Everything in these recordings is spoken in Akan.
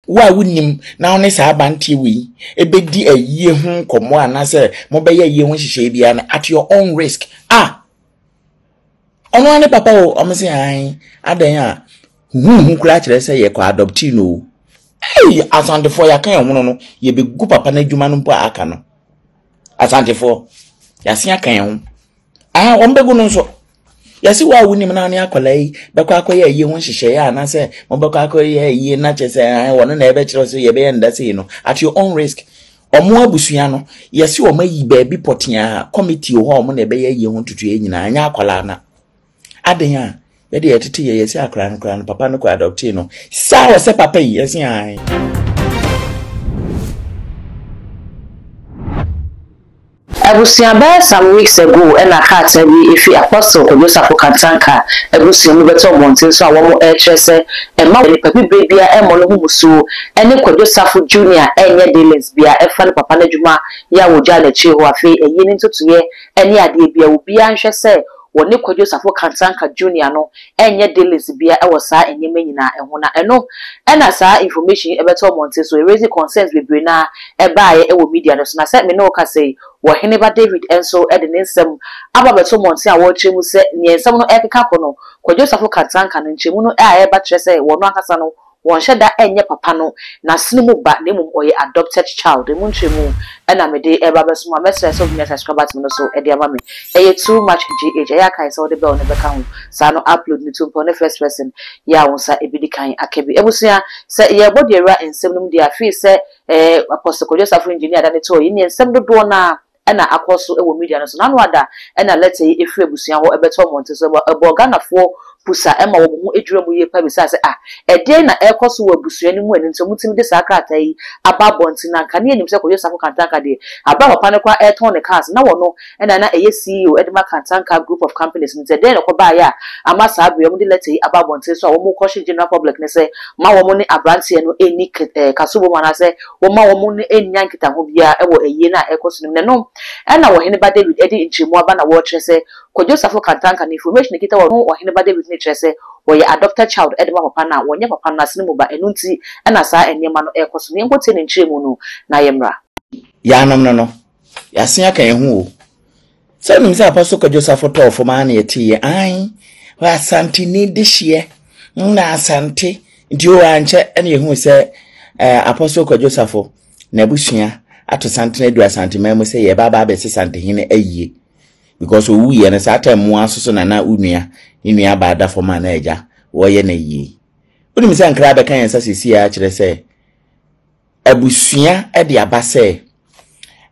Wo a wonnim na wo ne saa abanteɛ wei bɛdi ayie ho nkɔmmɔ anaasɛ mobɛyɛ ayie ho nhyehyɛeɛ biara no at your own risk. Ah! Ɔno ara ne papa o, ɔmo se ae, adɛn a huhuhu koraa kyerɛ sɛ yɛkɔ adoptee no o. Ei, Asantefoɔ yɛaka yɛn hono no, yɛbɛgu papa no adwuma no mpo a aka no. Asantefoɔ, yɛase aka yɛn ho. Ah, wɔn bɛgu no nso. Yɛse wo a wonim na ne akwadaa yi bɛkɔ akɔyɛ ayie ho nhyehyɛeɛ anaasɛ mobɛkɔ akɔyɛ ayie na kyerɛ sɛ wɔno na ɛbɛkyerɛ sɛ yɛbɛyɛ no da sei no at your own risk. Wɔn abusua no, yɛse wɔn ayi baabi pɔtee a committee wɔ hɔ a wɔn na ɛbɛyɛ ayie ho ntotoeɛ nyinaa, ɛnyɛ akwadaa no. Aden a yɛde yɛtete yɛ yɛse akwadaa no koraa no papa no kɔ adoptee no saa wɔ sɛ papa yi yɛse ae. Abusua bɛyɛ some weeks ago na krataa bi efi Apostle Kwadwo Safo Kantanka abusua mu bɛtɔɔ mmɔnten so a wɔn rekyerɛ sɛ mma nipa bibire biara mmɔ ne ho musuo ne Kwadwo Safo Junior nyɛ dealings biara ɛfa ne papa n'adwuma yɛ a wɔgyaa no akyire hɔ afei ayie ne ntotoeɛ ne adeɛ biara obiara nhwɛ sɛ wɔne Kwadwo Safo Kantanka Junior no nyɛ dealings biara wɔ saa nneɛma nyinaa ho na ɛno na saa information yi bɛtɔɔ mmɔnten so, ɛraise concerns bebree no ara baeɛ wɔ media no so. Na sɛ me ne wo kasa yi, Ɔheneba David nso de ne nsɛm aba abɛto mmɔnten a wɔrekyerɛ mu sɛ nea nsɛm no rekeka kɔ no, Kwadwo Safo Kantanka no nkyerɛmu no a ɛreba kyerɛ sɛ wɔn ankasa no Wɔnhyɛ da nyɛ papa no n'asene mu ba na mmom ɔyɛ adopted child. Emu nkyerɛmu na mede reba abɛso mo a mɛsrɛ sɛ wobɛnya subscribe button no so de ama me. Ɛyɛ too much GH. Ɛyɛ a kae sɛ wode bell no bɛka ho saa no upload no to mpɛ wo ne first person yɛ a wo nsa bɛdi kan aka bi. Abusua, sɛ yɛrebɔ de awura nsɛm no mu deɛ a, firi sɛ eh, Apostle Kwadwo Safo Engineer da ne tɔɔ yi, neɛ nsɛm dodoɔ no ara na akɔ so wɔ media no so. N'ano ada na lɛtɛ yi firi abusua hɔ bɛtɔ mmɔnten so. Ɛbɔɔ Ghanafoɔ pusa ma wɔn ho dwiraa mu yie paa bisaa sɛ, ah, ɛdeɛn na ɛrekɔ so wɔ abusua no mu a ɛno nti wɔtumi de saa krataa yi aba abɔnten? Na anka ne yɛnim sɛ Kwadwo Safo Kantanka deɛ, aberɛ a papa no koraa retɔn ne cars na ɔno na na ɛyɛ CEO de ma Kantanka Group of Companies no nti ɛdeɛn na ɛkɔbaeɛ a ama saa berɛ yi wɔde lɛtɛ yi aba abɔnten so a wɔrekɔhye general public no sɛ ma wɔn ne aberanteɛ no nni kasobɔ mu anaasɛ wɔmma wɔn ne nnya nkitaho biara wɔ ayie no a ɛrekɔ so no mu. Na ɛno na Ɔheneba Dawid de nkyerɛmu aba na wɔrekyerɛ sɛ Kwadwo Safo Kantanka no information a ɛkita wɔ ho Ɔheneba Dawid no kyerɛ sɛ wɔyɛ adopted child de ma papa no a wɔnyɛ papa no asene mu ba ɛno nti na saa nneɛma no rekɔ so no. Yɛnkɔtie ne nkyerɛmu no na yɛmmra. Yaanom no no, yɛasen aka yɛn ho o. Sɛ wonim sɛ Apostle Kwadwo Safo tɔɔ fam ara na yɛteeɛ, ae, Asanteni dehyeɛ, na Asante, nti o ankyɛ ɛna yɛhuu sɛ eh, Apostle Kwadwo Safo n'abusua ato santene adu Asanteman mu sɛ yɛba aba abɛse Santehene ayie. Because owuiɛ no saa time mu ara nso so na na wo nua, ne nua baa da fam a na agya wɔyɛ no ayie. Wonim sɛ nkra abɛka yɛn nsa seesei ara kyerɛ sɛ abusua de aba sɛ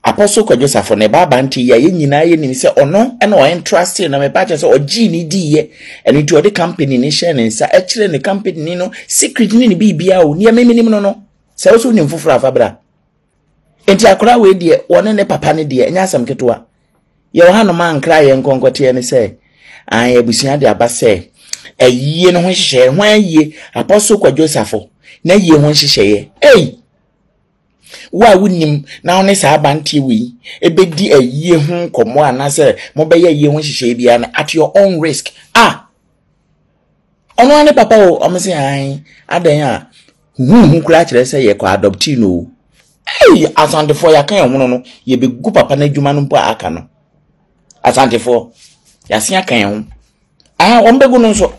Apostle Kwadwo Safo ne ba abante yi a yɛn nyinaa yɛnim sɛ ɔno na ɔentrustee no, mepa kyerɛ sɛ ɔgyee ne diiɛ, ɛno nti ɔde company no hyɛɛ ne nsa, ɛkyerɛ ne company no secret ne ne biribiara o, nea memenim no no, sɛ wo so wonim foforɔ afa bra. Nti akwadaa wei deɛ wɔne ne papa no deɛ ɛnyɛ asɛm ketewa. Yɛwɔ hanom a nkra yɛn nkɔnkɔteɛ ne sɛ an abusua de aba sɛ ayie no ho nhyehyɛeɛ ho ayie Apostle Kwadwo Safo na ayie ho nhyehyɛeɛ. Ei! Wo a wonim na wo ne saa abanteɛ wei ɛbɛdi ayie ho nkɔmmɔ anaasɛ mobɛyɛ ayie ho nhyehyɛeɛ biara no at your own risk. Ah! Ɔno ara ne papa o, ɔmo se ae, adɛn a huhuhu koraa kyerɛ sɛ yɛkɔ adoptee no o. Ei, Asantefoɔ yɛaka yɛn hono no, yɛbɛgu papa no adwuma no mpo a aka no. Asantefoɔ, yɛase aka yɛn ho. Ah, wɔn bɛgu no nso.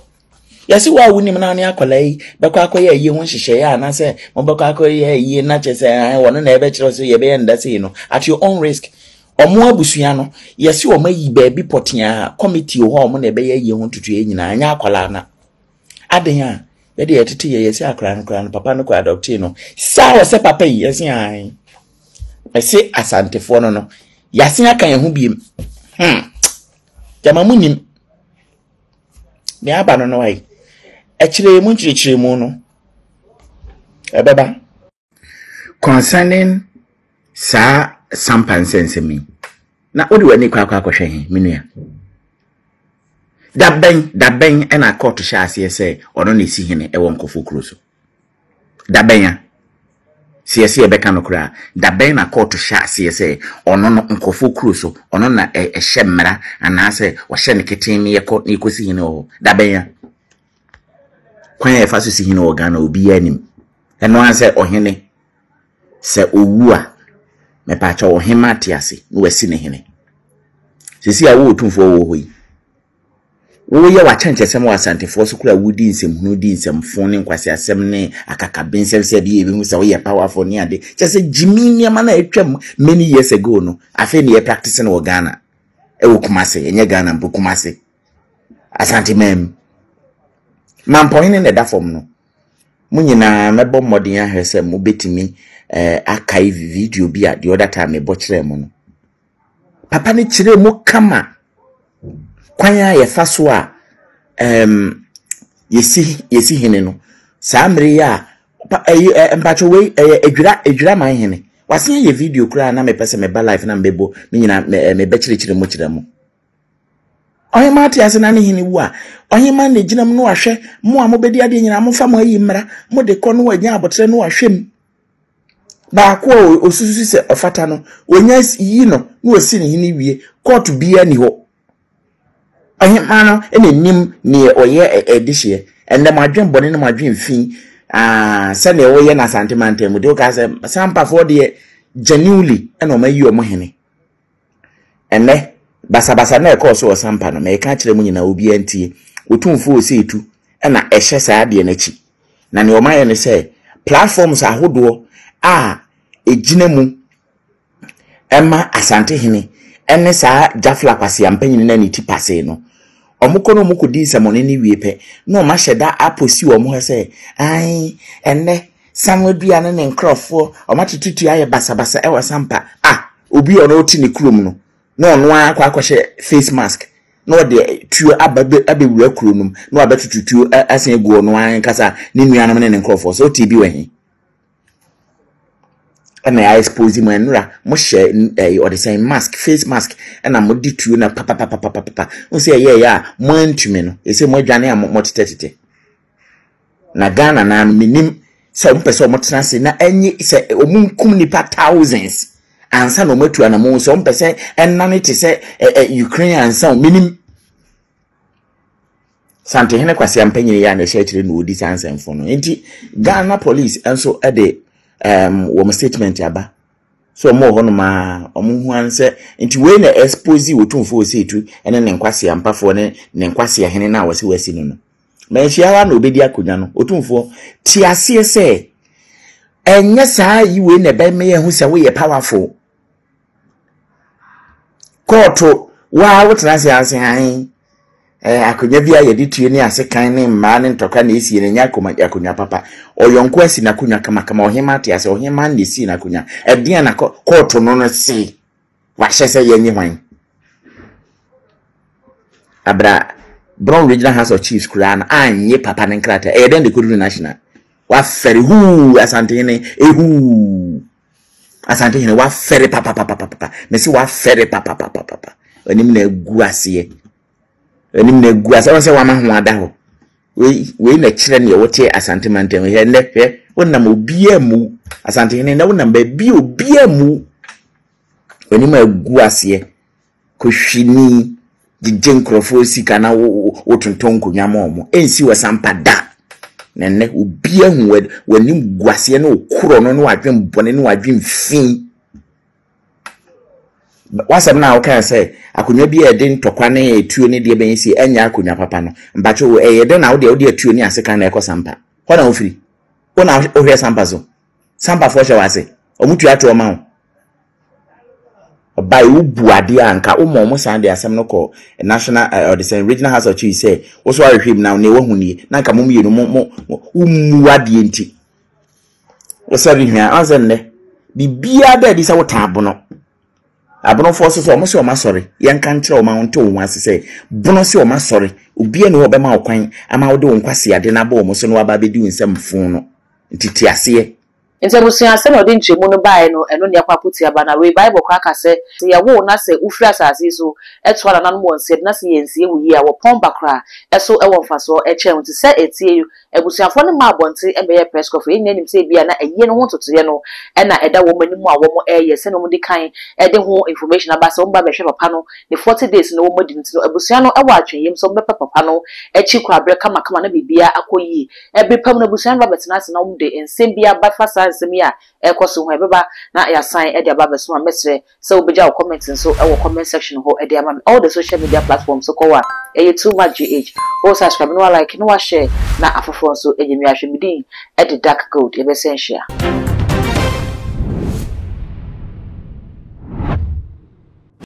Yɛse wo a wonim na ne akwadaa yi bɛkɔ akɔyɛ ayie ho nhyehyɛeɛ anaasɛ mobɛkɔ akɔyɛ ayie na kyerɛ sɛ wɔno na ɛbɛkyerɛ sɛ yɛbɛyɛ no da sei no at your own risk. Wɔn abusua no, yɛse wɔn ayi baabi pɔtee a committee wɔ hɔ a wɔn na ɛbɛyɛ ayie ho ntotoeɛ nyinaa, ɛnyɛ akwadaa no. Aden a, yɛde yɛtete yɛ yɛse akwadaa no koraa no, papa no kɔ adoptee no. Saa wɔ sɛ papa yi, yɛse ae. Ɛse Asantefoɔ no no, yɛasen aka yɛn ho biem. Hmm. Gyama mo nim. Nea aba no no ayi. Ɛkyerɛ mu nkyerɛkyerɛmu no, ɛbɛba. Concerning saa sampa nsɛnsɛm yi, na wode w'ani kɔ akɔ akɔhwɛ he, me nua? Da bɛn, da bɛn na kɔɔto hyɛ aseɛ sɛ ɔno na esi hene wɔ nkurɔfoɔ kuro so? Da bɛn a? Sɛ yɛsɛ yɛbɛka no koraa, da bɛn na kɔɔto hyɛ aseɛ sɛ ɔno no nkurɔfoɔ kuro so, ɔno na ɛhyɛ mmara anaasɛ ɔhyɛ no ketee ne yɛkɔ ne yɛkɔsi hene wɔ hɔ? Da bɛn a? Kwan a yɛfa so si hene wɔ Ghana, obiara nim. Ɛno ara sɛ ɔhene sɛ owu a, mepaakyɛw ɔhemmaa te ase na wasi ne hene. Sisi a wo Otumfoɔ wɔ hɔ yi, woyɛ w'akyɛnkyɛsɛm wɔ Asantefoɔ so koraa wodi nsɛmhunu di nsɛmfo ne nkwaseasɛm ne akakabensɛm sɛ ɛbɛyɛ yɛbɛhu sɛ woyɛ powerful ne ade. Kyɛ sɛ gyimi nneɛma no a atwam many years ago no, afei ne yɛ practice no wɔ Ghana. Ɛwɔ Kumase, ɛnyɛ Ghana mpo, Kumase. Asanteman mu. Mampɔhene na ɛda fam no. Mo nyinaa mɛbɔ mmɔden ahwɛ sɛ mobɛtumi eh, akae video bi a the other time mebɔ kyerɛɛ mo no. Papa no kyerɛɛ mu kama kwan a yɛfa so a um, yɛsi yɛsi hene no. Saa mmere yi a ɛyi ɛ mpakyɛ wei ɛyɛ adwira adwira man hene. Wasen ayɛ video koraa na mepɛ sɛ meba live na mebɛbɔ me nyinaa mebɛkyerɛkyerɛ mu kyerɛ mo. Ɔhemmaa te ase na ne hene wu a, ɔhemmaa na egyina mu na wahwɛ mo a mobɛdi adeɛ nyinaa, momfa mo ayi mmra, mode kɔ na wanya aboterɛ na wahwɛ mu. Baako a osusu sɛ ɔfata no, onya yi no na wasi ne hene wie. Kɔɔto biara ni hɔ. Ɔhemmaa no na enim neɛ ɔyɛ ɛdehyeɛ. Ɛnnɛ mo adwen bɔne ne mo adwen fi aa sɛdeɛ wɔyɛ no Asante mantam mu de wokaa sɛ Sampafoɔ deɛ genuinely ɛna wɔn ayi wɔn hene. Ɛnnɛ, basabasa no a ɛkɔɔ so wɔ Sampa no, mereka akyerɛ mo nyinaa, obiara ntie. Otumfoɔ Osei-Tu na ɛhyɛ saa adeɛ no akyi. Na nea wɔayɛ ne sɛ, platforms ahodoɔ a ɛgyina mu ma Asantehene ne saa Jafla Kwasiampanyini no a ne ti pasee no, wɔkɔ na wɔkɔdi nsɛmmɔne no wie pɛ, na wɔahyɛ da aposi wɔn hɔ sɛ, ae, ɛnnɛ, Samuel Dua ne ne nkurɔfoɔ, wɔatoto tuo ayɛ basabasa wɔ Sampa. Ah, obi a ɔno ɔte ne kurom no, na ɔno ara akɔ akɔhyɛ face mask, na ɔde tuo aba abɛwura kuro no mu, na wabɛtoto tuo asan agu ɔno ara ankasa ne nuanom ne ne nkurɔfoɔ so. Wote bi wɔ he? Ɛna yɛ expose mu nnora, mo hyɛ ɛyi ɔde sɛn mask, face mask, ɛna mo de tuo na papapapapapa. Wo sɛ ɛyɛ ɛyɛ a, mo antumi no, ɛsɛ mo adwane a mo tetɛtetɛ. Na Ghana naa no menim sɛ wɔn pɛ sɛ wɔn tena ase na ɛnye sɛ wɔn nkum nipa thousands ansa na wɔn atu anamon sɛ wɔn pɛ sɛ ɛnane te sɛ ɛ ɛ Ukraine ansa wɔn menim. Santehene Kwasi Ampanyini yɛ a na ɛhyɛ akyire na ɔdi saa nsɛmfo no nti Ghana police nso de um, wɔn statement aba so wɔn wɔ hɔnom a wɔn ho ansɛ nti wei na expose Otumfoɔ Osei ne ne nkwasi ampafoɔ ne ne nkwasi ahene no a wɔsi wɔasi no no. Manhyia hɔ ara na obedi akonnwa no. Otumfoɔ, te aseɛ sɛ ɛnyɛ saa yi wei na ɛbɛma yɛahu sɛ woyɛ powerful. Kɔɔto, waa wotena ase ase han. Eh, akonnwa bi a yɛde tue ne asekan ne mmaa ne ntɔkwa na esie no ɛnyɛ akonnwa papa. Ɔyɔnko asi n'akonnwa kamakama, ɔhemmaa te ase, ɔhemmaa na esi n'akonnwa. Ɛdeɛn na kɔɔto no no se? Wahyɛ sɛ yɛnye hwan? Abra Brong Regional House of Chiefs koraa no annye papa ne nkrataa. Ɛyɛ dɛn de kɔduru national? Wafɛre huu Asantehene ehuu. Asantehene wafɛre papapapapa. Mese wafɛre papapapapa. Anim na agu aseɛ. Anim na agu aseɛ. Wɔn sɛ wama ho ada hɔ. Wei wei na ɛkyerɛ neɛ wote Asante mantam. Hwɛ nnɛ hwɛ wonam obiara mu. Asantehene nnɛ wonam baabi obiara mu. W'anim agu aseɛ, kɔhwini, gyegye nkurɔfoɔ sika na wotontɔn nkonnwa ma wɔn. Ɛnsi wɔ sampa da. Na nnɛ obi ahu w'anim gu aseɛ ne wo korɔ no ne w'adwen bɔne ne w'adwen fi. W'asɛm no a wokaa sɛ akonnwa bi a ɛde ntɔkwa ne atuo ne deɛ bɛn sie ɛnyɛ akonnwa papa no. Mpakyɛ wo ɛyɛ dɛn na wodeɛ wode atuo ne asekan na ɛkɔ sampa? Hɔ na wofiri? Wo na wohwɛ sampa so? Sampafoɔ hyɛ w'ase? Wɔn tua toɔ ma wo? Ɔbae wo bu adeɛ a nka woma wɔn san de asɛm no kɔ national eh, ɔde sɛn regional house of chiefs sɛ wo so ahwehwɛ mu na nea wahu nie na nka mo mmienu mo mo wommu adeɛ nti wosɛre hwia ɔn sɛ nnɛ biribiara da adi sɛ wotan abono abonofoɔ so sɛ wɔn sɛ wɔn asɔre yɛnka nkyerɛ wɔn a wɔnte wɔn ase sɛ bono sɛ wɔn asɔre obiara ni hɔ ɔbɛma wo kwan ama wode wo nkwasi ade no abɔ wɔn so na waba abɛdi wo nsam fon no nti te aseɛ. Nti abusua, sɛnea ɔde nkyerɛmu no baeɛ no, ɛno ne ɛkɔ akɔtia ba. Na wei, Bible koraa ka sɛ, sɛ yɛwo wo na sɛ wofiri asase yi so toa nananom wɔ nsiɛ de, na sɛ yɛnsie wo yie a, wɔpɔn ba koraa. Ɛso wɔ mfasoɔ kyɛn wo. Nti sɛ ɛteɛ yi, abusuafoɔ no mmaa abɔnten mmɛyɛɛ press conference. Yɛn nyinaa nim sɛ ebia na ayie no ho ntotoeɛ no na ɛda wɔn anim a wɔreyɛ, sɛnea wɔdi kan de ho information aba sɛ wɔba abɛhwɛ papa no ne 40 days no wɔadi no. Nti no, abusua no wɔ atwenyem sɛ wɔbɛpɛ papa no akyi koraberɛ kamakama na biribiara akɔ yie. Bere pa mu no, abusua no ba bɛtena ase na wɔde nsɛm bi aba fa saa nsɛm yi a ɛrekɔ so ho. Ɛbɛba na yɛasan de aba abɛsom a, mɛsrɛ sɛ wobɛgya wo comment nso wɔ comment section hɔ de ama me. All the social media platforms so kɔ hɔ a, ɛyɛ Too Much GH. Wo subscribe na wa like na wa share na afoforɔ nso anya bi ahwɛ. Me din de Dark Gold. Yɛbɛsan ahyia.